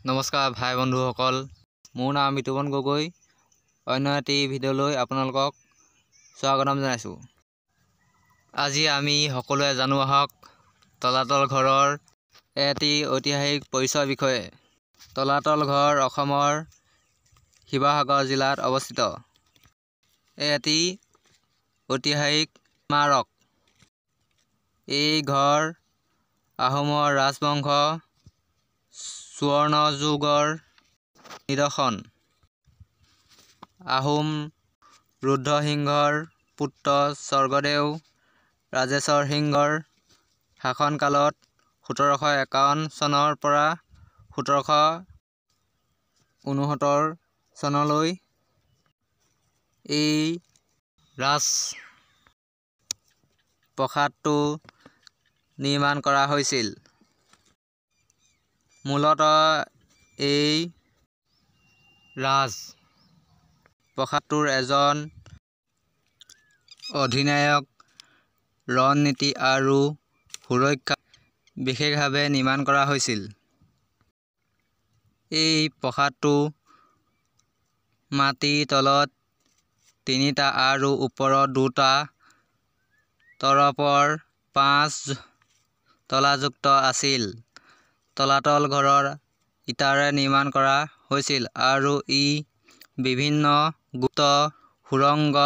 নমস্কাৰ ভাই বন্ধুসকল, মোৰ নাম মিতুপন গগৈ। অন্য এটি ভিডিঅ'লৈ আপোনালোকক স্বাগতম জনাইছোঁ। আজি আমি সকলোৱে জানো আহক তলাতল ঘৰৰ এটি ঐতিহাসিক পৰিচয়ৰ বিষয়ে। তলাতল ঘৰ অসমৰ শিৱসাগৰ জিলাত অৱস্থিত এটি ঐতিহাসিক স্মাৰক। এই ঘৰ আহোমৰ ৰাজবংশ সুৱৰ্ণ যুগৰ নিদৰ্শন। আহোম ৰুদ্ৰসিংহৰ পুত্ৰ স্বৰ্গদেউ ৰাজেশ্বৰ সিংহৰ শাসনকালত 1751 চনৰ পৰা 1769 চনলৈ এই ৰাজ প্ৰাসাদটো নিৰ্মাণ কৰা হৈছিল। মূলতঃ এই ৰাজ প্ৰাসাদটোৰ এজন অধিনায়ক, ৰণনীতি আৰু সুৰক্ষা বিশেষভাৱে নিৰ্মাণ কৰা হৈছিল। এই প্ৰাসাদটো মাটিৰ তলত তিনিটা আৰু ওপৰত দুটা তৰপৰ 5 তলাযুক্ত আছিল। তলাতল ঘৰৰ ইটাৰে নিৰ্মাণ কৰা হৈছিল আৰু ই বিভিন্ন গুপ্ত সুৰংগ,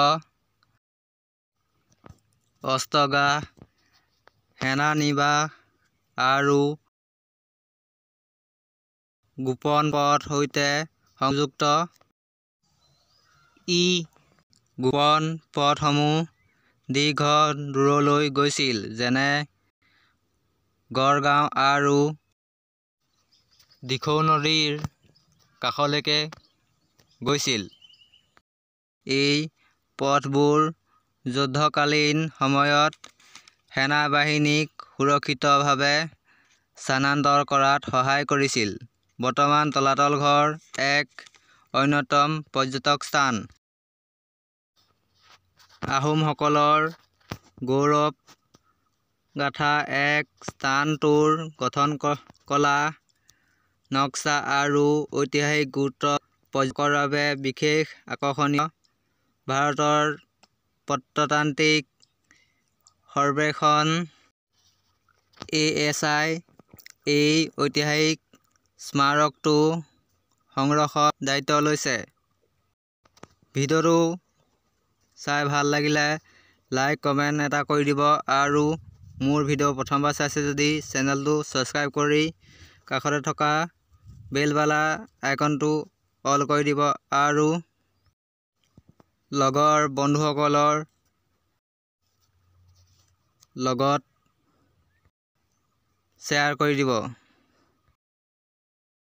অস্ত্ৰাগাৰ, সেনানিবাস আৰু গোপন পথ সৈতে সংযুক্ত। ই গোপন পথসমূহ দীৰ্ঘ দূৰলৈ গৈছিল, যেনে গড়গাঁও আৰু দিখৌ নদীৰ কাষলৈকে গৈছিল। এই পথবোৰ যুদ্ধকালীন সময়ত সেনাবাহিনীক সুৰক্ষিতভাৱে স্থানান্তৰ কৰাত সহায় কৰিছিল। বৰ্তমান তলাতল ঘৰ এক অন্যতম পৰ্যটক স্থান। আহোমসকলৰ গৌৰৱ গাথা এক স্থানটোৰ গঠনকলা, নক্সা আৰু ঐতিহাসিক গুৰুত্ব পৰ্যটকৰ বাবে বিশেষ আকৰ্ষণীয়। ভাৰতৰ প্ৰত্নতাত্ত্বিক সৰ্বেক্ষণ ASI এই ঐতিহাসিক স্মাৰকটো সংৰক্ষণৰ দায়িত্ব লৈছে। ভিডিঅ'টো চাই ভাল লাগিলে লাইক, কমেণ্ট এটা কৰি দিব আৰু মোৰ ভিডিঅ' প্ৰথমবাৰ চাইছে যদি চেনেলটো ছাবস্ক্ৰাইব কৰি কাষতে থকা বেলবালা আইকনটো অল কৰি দিব আৰু লগৰ বন্ধুসকলৰ লগত শ্বেয়াৰ কৰি দিব।